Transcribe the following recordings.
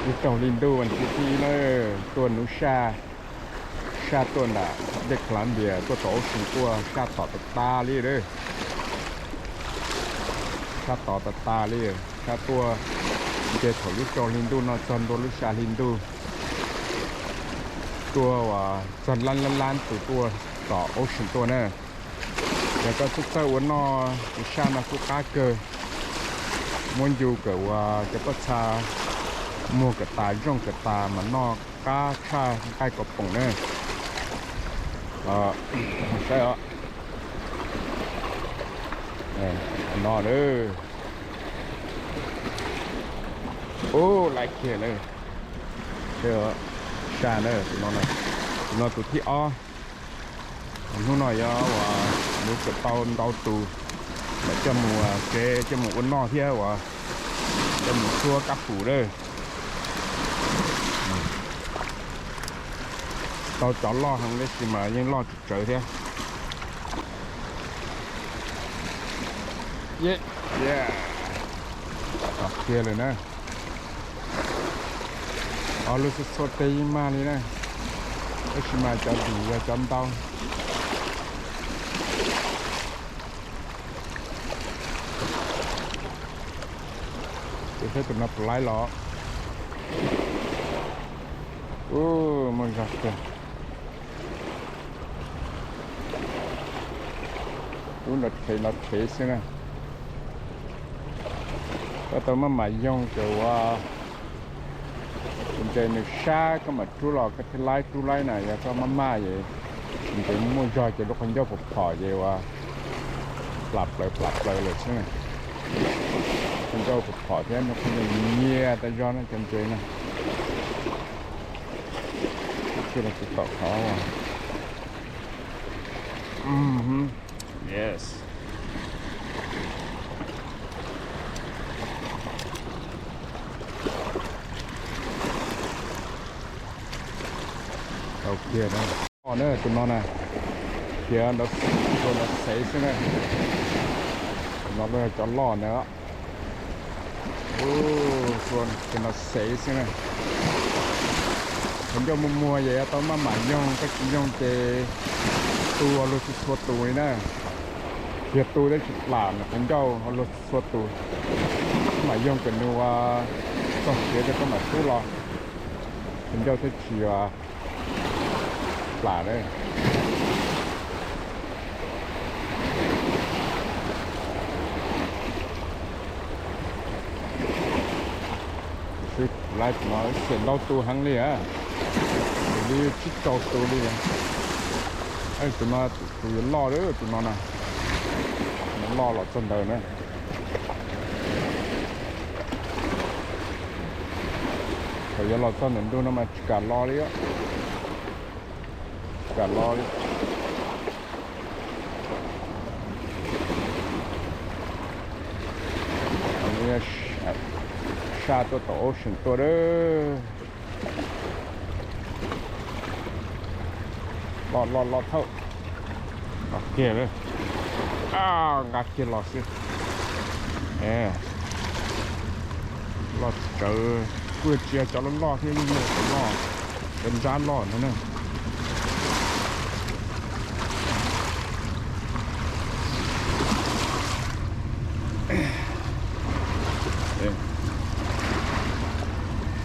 Lub caug hli ntuj vas thib ib na, tuaj nuv saj, saj tuaj nram dej Columbia tuaj tom Ocean tuaj saj tom tas tas li lawm. Saj tom tas tas li, saj tuaj nce thaum lub caug hli ntuj no txog ntua lub xya hli ntuj. Tuaj uas txog lab lab lab tus tuaj tom Ocean tuaj na. Yog koj txawj txawj ua noj, tus saj no kuj qab kawg, muab ncu kom uas cov pob txha muag kom tas, zoo kom tas mas noj qab tshaj nqaij kaus poom na. Saib os, no lawm. Ub, laiv kiag lawm. Saj na, tus no, tus no tus thib ob. Hnub no yog uas nws tseem tau ntau tus mam coj mus tsev coj mus ua noj thiab uas coj mus tshuab kab pum lawm. Tau cov loj heev tab sis mas yeej loj tsawv tsawv thiab. Kiag lawm na. Ob lub txhua txhua tes yeej mag li na, tab sis mas cov dim yog cov ntau. Ces saib tus no puas laib los. Ub, muaj zog kawg. Ub, nrov rhev nrov rhev xwb na. Koj tau maj mam yoog ces ua tus ntses nws sab koj mam rub los koj thiaj laib rub laib na. Yog koj maj maj es tus ntses muaj zog ces lub qhov ncauj puas phom ces ua plam plaws plam plaws lawm xwb na. Qhov ncauj puas phom thiab nws qhov ncauj nyias tas zog na cov ntses na. Tsis los tsis tom qhov. Yes. Tau kiag na. Loj na tus no na, khiav nrov xev xwb na. Tus no cov loj na. Tus no xev xwb na. Qhov ncauj muag muag ces yuav tau maj mam yoog, koj tsis yoog ces tu ua luag txhua txhua tus li na. Yog tu tab sis plam nws qhov ncauj ua luag txhua tus. Maj mam yoog kom nws ua txog siav rau koj mam rub los, qhov ncauj thiaj tsis plam na. Sib laib tus no xiam ntau tus heev li a, tus li tsib rau tus li. Tus no tus yuav loj lawm, tus no na, loj los txog ntawd na. Thaum yuav los txog ntawm ntug no mas tsis kam los li, tsis kam los li. Saj tuaj tom ocean tuaj lawm. Los los los thauj. Los kiag lawm. Nqa kiag los xwb. Los tsawv, kuj tsis yog cov loj loj thiab, yeej yog cov loj, cov nrab loj no na.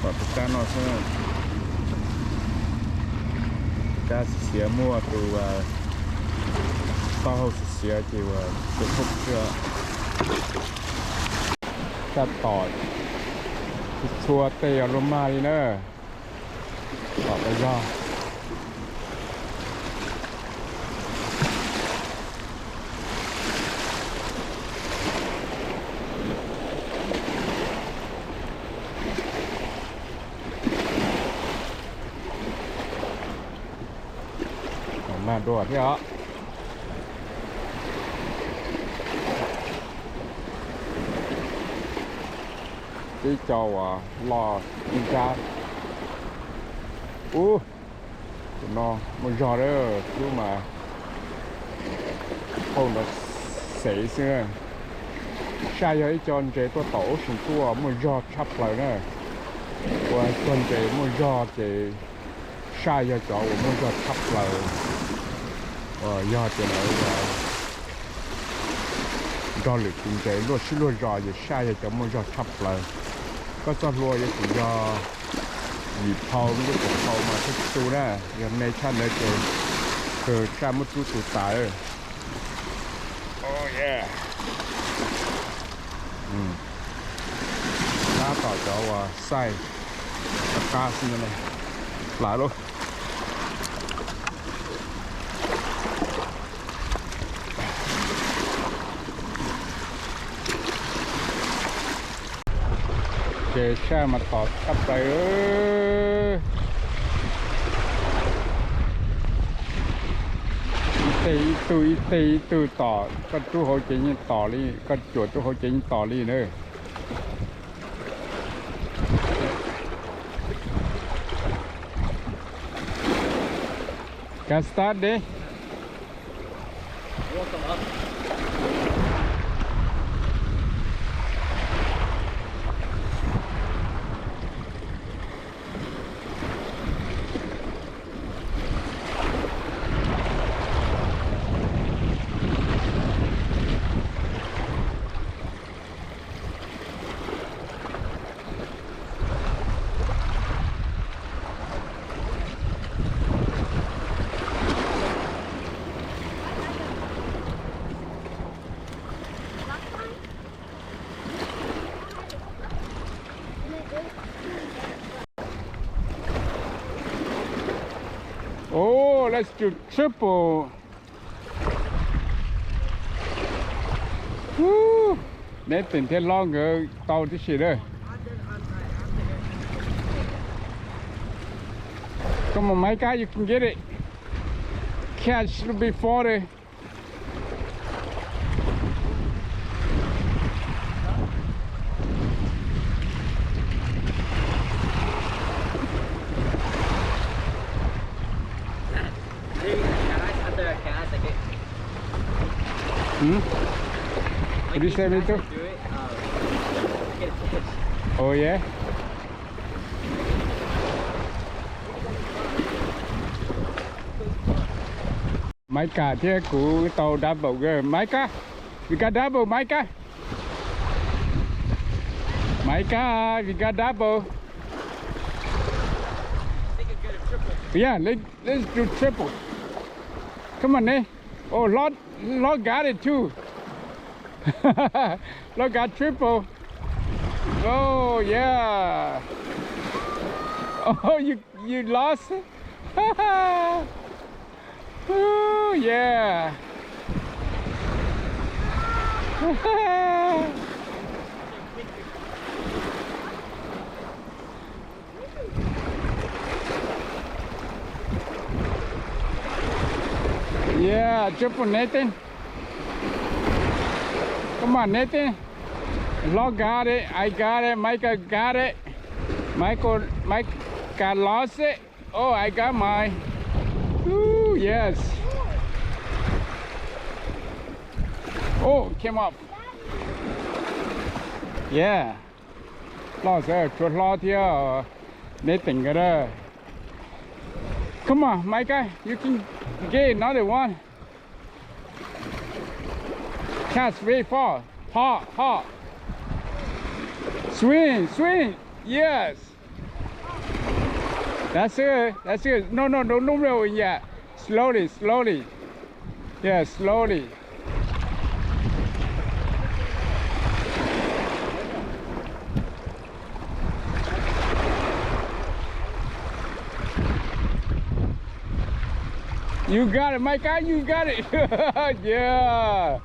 Tom tus kab no xwb, kab xiav xiav muaj tus taub hau xiav xiav ces ua tus thauj xwb. Saj tom txhua tej yog luag mag li na. Tom tas zog. Mag dua thiab os. Tib co uas loj ib nrab. Ub, tus no muaj zog lawm, hlub mas hauj nrov xev xwb. Saj yog ib co ntses tuaj tom ocean tuaj muaj zog tshaj plaws na. Ua Txog ntses muaj zog ces saj yog cov uas muaj zog tshaj plaws, uas yog tias lawv nrog lwm tus ntses luaj sib luag zos ces saj yog cov muaj zog tshaj plaws. Koj txoj hlua yuav tsum yog yim phau, yuav tsum phau mas thiaj tu na, yog me tshaj ntawd ces kawg saj muab rub tu tas. Tab tom cov uas xaij qab qab xwb no ne, plaws lauj. Ces saj mas tom tshaj plaws. Ib teg ib tug, ib teg ib tug tom, koj rub hauv ces yeej tom li, koj cuam rub hauv ces yeej tom li na. Can start, eh? Oh, let's do triple. Woo! Nathan thiab Hlob nkawd tau tib si lawm. Come on, Micah, you can get it. Catch before the Hmm? What do you say, Vito? Oh, yeah? Micah thiab kuv tau double. Micah, we got double, Micah. Micah, we got double. Yeah, let, let's do triple. Come on, Nate. Oh, Lord, Lord got it too. Lord got triple. Oh, yeah. Oh, you, you lost it? Oh, yeah. Yeah, triple, Nathan. Come on, Nathan. Lord got it. I got it. Micah got it. Michael, Micah lost it. Oh, I got mine. Ooh, yes. Oh, came up. Yeah. Loj xwb, tshuav Hlob thiab Nathan nkawd. Come on, Micah, you can get another one. Catch very far. Hot, hot. Swing, swing. Yes. That's it. That's it. No, no, no, no, no, yeah. Slowly, slowly. Yeah, slowly. You got it, Micah, you got it. Yeah.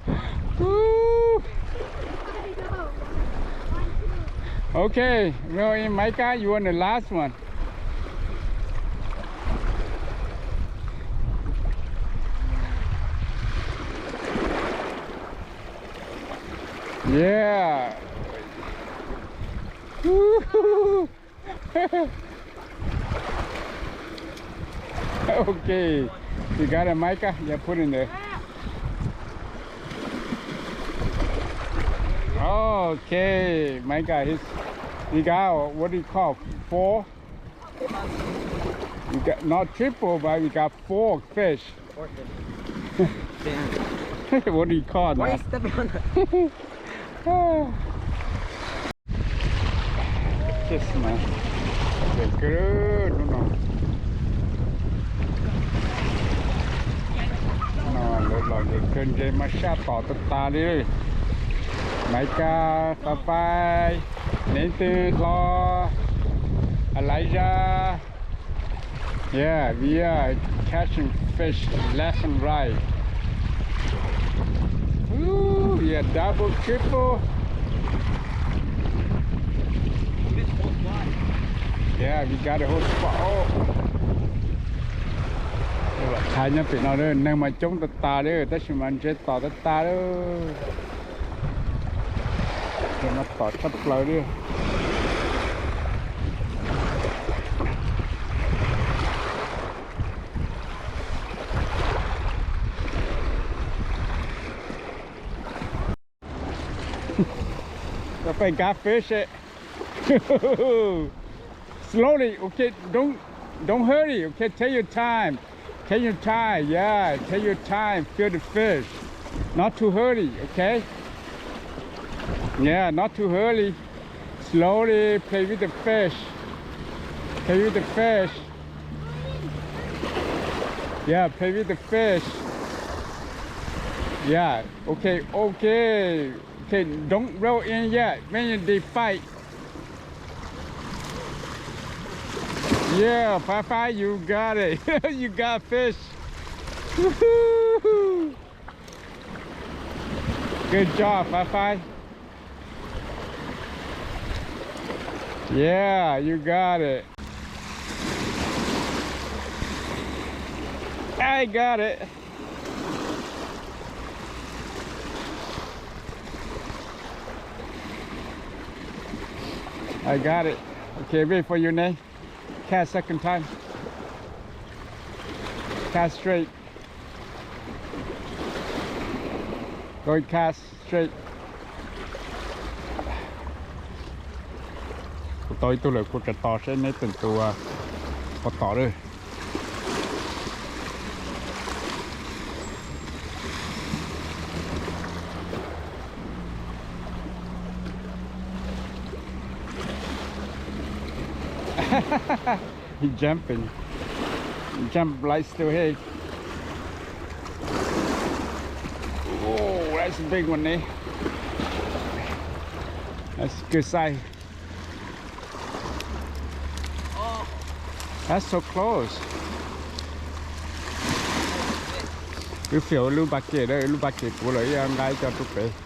Woo. Okay, well, Micah, you won the last one. Yeah. Woo. Okay. You got it, Micah? Yeah, put in there. Okay, Micah, he's, he got, what do you call, four? We got, not triple, but we got four fish. Four fish. Damn. What do you call that? Why are you stepping on the Kiss, man. Hnub no, no lawv los lawv kawg ntshe mas sab tom tas tas li. Maiv Kab, Fab Faib, Nev Twg Hlo, Alaib Zab. Yeah, we are catching fish left and right. Ooh, yeah, double, triple. Yeah, we got a whole spot. Oh. Thaib nyob pem no, neeg mas coob tas tas li, tab sis mas ntse tom tas tas li. Ntse mas tom tshaj plaws li. Fab Faib got fish. Slowly, okay, don't, don't hurry, okay, take your time. Take your time, yeah, take your time, feel the fish. Not too hurry, okay? Yeah, not too hurry. Slowly play with the fish. Play with the fish. Yeah, play with the fish. Yeah, okay, okay. Okay, don't roll in yet. When they fight. Yeah, Fab Faib, you got it. You got fish. Woohoo! Good job, Fab Faib. Yeah, you got it. I got it. I got it. Okay, wait for your name. Cast second time. Cast straight. Go cast straight. Kuv tau ib tug lawm, kuv rov tos seb neb teem tus puas tom lawm. He jumping. Jump like still here. Oh, that's a big one, eh? That's a good size. That's so close. Wb fiam lub bucket, lub bucket puv lawm ib nqa coj rau pem.